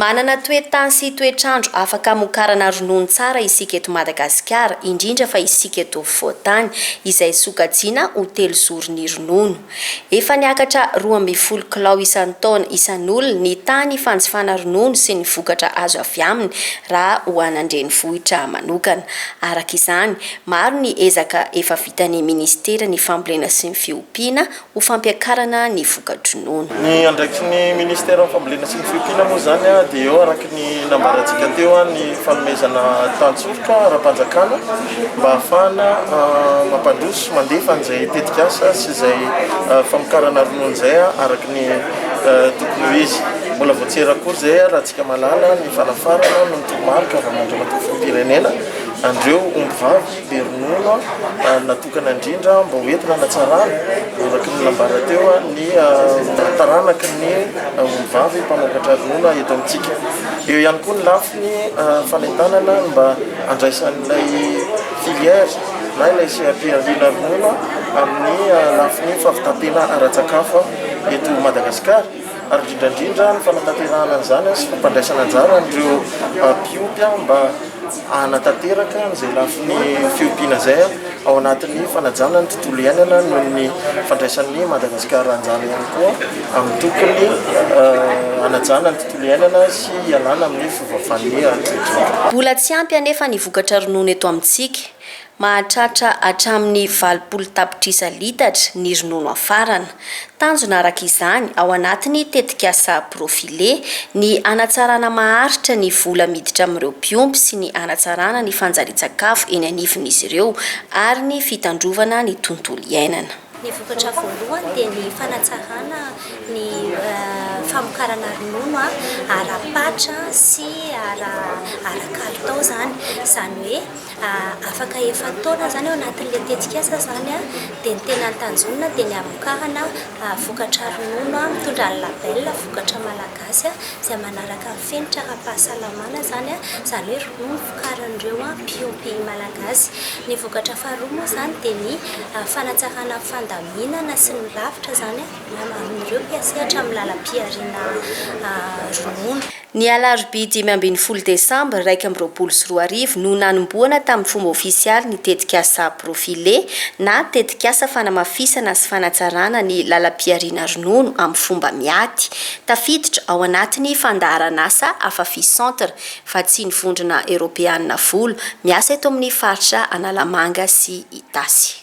Manana toe-tany sy toetr'andro afaka hamokarana ronono tsara isika eto Madagasikara, indrindra fa isika eto afovoan-tany, izay sokajiana ho telozoron'ny ronono. Efa niakatra 12 kilao isan-taona isan'olona ny tany fanjifana ronono sy ny vokatra azo avy aminy raha ho an'andrenivohitra manokana. Araka izany, maro ny ezaka efa vitan'ny minisiteran'ny Fambolena sy ny Fiompiana ho fampiakarana ny voka-dronono. Ny andraikitry ny Ministeran'ny Fambolena sy ny Fiompiana moa izany dia eo araka ny nambarantsika teo ny fanomezana tantsoroka ara-panjakana mba hahafahana mampandroso sy mandefa an'izay tetikasa sy izay famokarana ronono izay araka ny tokony ho izy. Mbola vao tsy ela akory izay raha antsika mahalala ny fanafarana no toromarika avy amin'Andriamatoa Filoham-pirenena an'ireo ombivavy be ronono natokana indrindra mba ho entina hanatsarana araka ny nambara teo ny taranaky ny ombivavy mpamokatra ronono eto amintsika. Eo ihany koa ny lafiny fanentanana mba handraisan'ilay filière na ilay seha-pihariana ronono amin'ny lafiny fahavitan-tena ara-tsakafo eto Madagasikara ary indrindra indrindra ny fanatanterahana an'izany sy fampandraisana anjara an'ireo mpiompy mba hanatanteraka an'izay lafiny fiompiana izay ao anatin'ny fanajana ny tontolo iainana noho ny fandraisan'i Madagasikara anjara ihany koa amin'ny tokony hanajana ny tontolo iainana sy hialana amin'ny fiovaovan'ny toetr'andro. Mbola tsy ampy anefa ny vokatra ronono eto amintsika. Mahatratra hatramin'ny 80 tapitrisa litatra ny ronono hafarana. Tanjona araka izany ao anatin'ny tetikasa Profilé ny hanatsarana maharitra ny vola miditra amin'ireo mpiompy sy ny hanatsarana ny fanjarian-tsakafo eny anivon'izy ireo ary ny fitandrovana ny tontolo iainana. Ny vokatra voalohany dia ny fanatsarana ny famokarana ronono ara-patra sy ara-kalitao izany. Izany hoe Afaka efa-taona izany ao anatin'ilay tetikasa izany dia ny tena tanjonina dia ny hamokarana vokatra ronono mitondra ny label vokatra malagasy izay manaraka ny fenitra ara-pahasalamana izany, izany hoe ronono vokarin'ireo mpiompy malagasy. Ny vokatra faharoa moa izany dia ny fanatsarana ny fandaminana sy ny rafitra izany amin'ireo mpiasehatra amin'ny lalam-pihariana ronono. Ny alarobia 15 desambra 2021 no nanombohana tamin'ny fomba ofisialy ny tetikasa Profilé na tetikasa fanamafisana sy fanatsarana ny lalam-pihariana ronono amin'ny fomba miaty, tafiditra ao anatin'ny fandaharanasa Afafi Centre, vatsian'ny Vondrona Eoropeanina vola, miasa eto amin'ny faritra Analamanga sy Itasy.